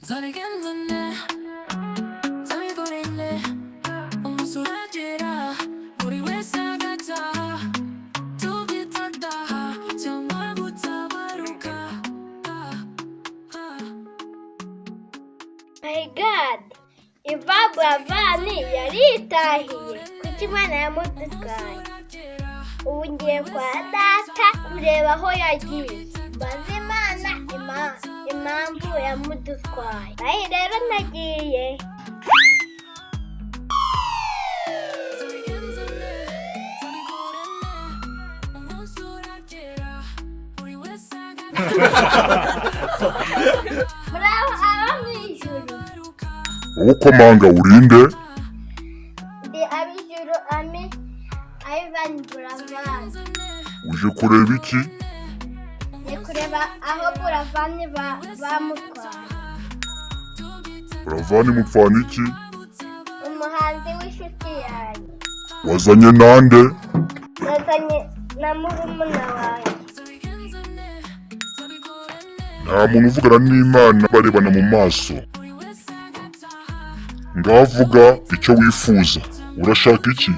Nzabigenza nzabikora umunsi uragera buri wese agataha, tubyita taha cyangwa gutabaruka. Ah. My God! Yvan Buravan yaritahiye. Kuki Imana yamudutwaye? Ubu ngiye kwa data kureba aho yagiye, mbaze Imana impamvu yamudutwaye. Ayi rero nagiye. Nzabigenza nzabikora umunsi uragera buri wese agataha. Muraho abo mu ijuru. Wowe ukomanga, urinde? Ndi ab'ijuru, ami Ivan Buravan. Uje kureba iki? Ni kureba aho Buravan bamutwaye. Buravan mupfana iki? Umuhanzi w'inshuti yanjye. Wazanye nande? Nazanye na murumuna wanjye. Nta muntu uvugana n'Imana barebana mu maso. Ngavuga icyo wifuza. Urashaka iki?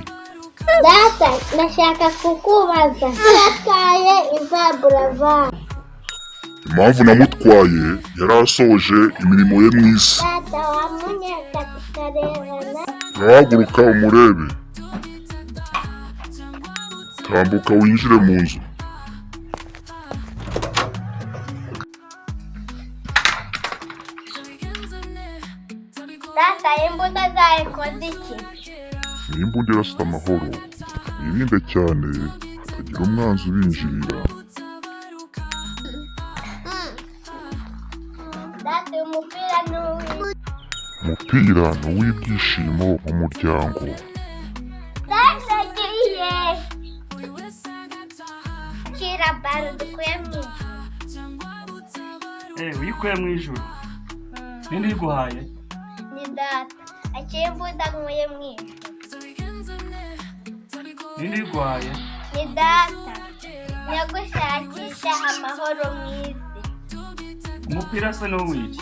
Data, ndashaka kukubaza, yatwaye Yvan Buravan. Impamvu namutwaye, yari asoje imirimo ye mu isi. Data, wamunyereka tukarebana? Ngahaguruka umurebe. Tambuka winjire mu nzu. Data, imbunda zawe ikoze iki? Ni imbunda irasa amahoro. Wirinde cyane hatagira umwanzi ubinjirira. Data, uyu mupira ni uw'iki? Umupira ni uw'ibyishimo mu muryango. Data, agiye kira baro dukuye mu ijuru. Eh, uyikuye mu ijuru? Ninde uyiguhaye? Ni data. Akira imbunda nkuye mu ijuru. Ninde uyiguhaye? Ni data. Nyagushakisha amahoro mu isi. Umupira se ni uw'iki?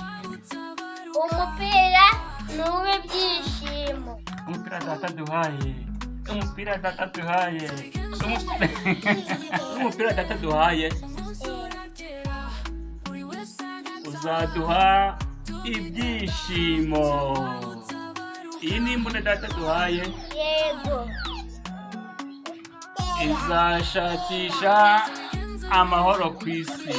Umupira ni uw'ibyishimo. Umupira data duhaye, umupira data duhaye, umupira data duhaye uzaduha ibyishimo. Iyi ni imbunda data duhaye. Yego. Izashakisha amahoro ku isi.